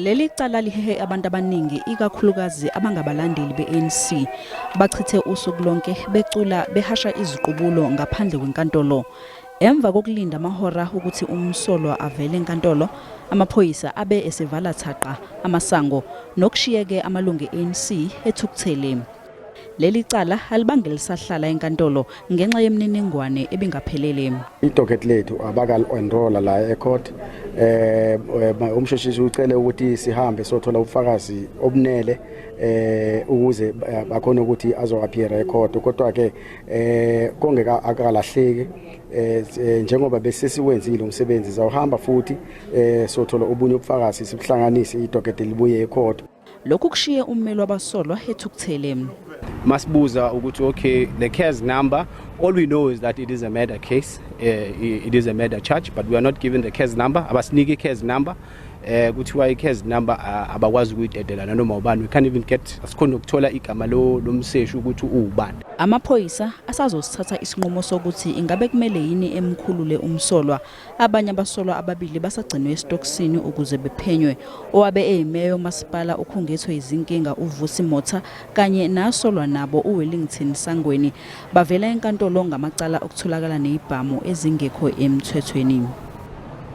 Leli cala lihehe abantu abaningi ikakhulukazi abangabalandeli be-ANC. Bachithe usuku lonke becula behasha iziqubulo ngaphandle kwenkantolo. Emva kokulinda amahora ukuthi umsolwa avele enkantolo, amaphoyisa abe esevala thaqa amasango nokushiyeke amalungu e-ANC ethukuthele. Leli cala alibange lisahlala enkantolo ngenxa yemininingwane ebingaphelele. Idocket lethu abakali-enrolla la ecourt. Umshushisi ucele ukuthi sihambe sothola ubufakazi obunele ukuze bakhone ukuthi azo-appear ecourt, kodwa ke kongeka akalahleki njengoba besesiwenzile umsebenzi, zawuhamba futhi sothola obunye ubufakazi, sibuhlanganise, idocket libuye ecourt. Lokhu kushiye ummeli wabasolwa ethukuthele. Masibuza ukuthi, okay, the case number, all we know is that it is a murder case, it is a murder charge, but we are not given the case number. Abasiniki case number. Kuthiwa i-case number abakwazi ukuyidedela nanoma ubani. We can't even get, asikhona ukuthola igama lo lomseshi ukuthi uwubani. Amaphoyisa asazosithatha isinqumo sokuthi ingabe kumele yini emkhulule umsolwa. Abanye abasolwa ababili basagcinwe esitokisini ukuze bephenywe. Owabe eyimeya yomasipala ukhungethwe izinkinga uVusi Motha kanye nasolwa nabo uWellington Sangweni bavela enkantolo ngamacala okutholakala nezibhamu ezingekho emthethweni.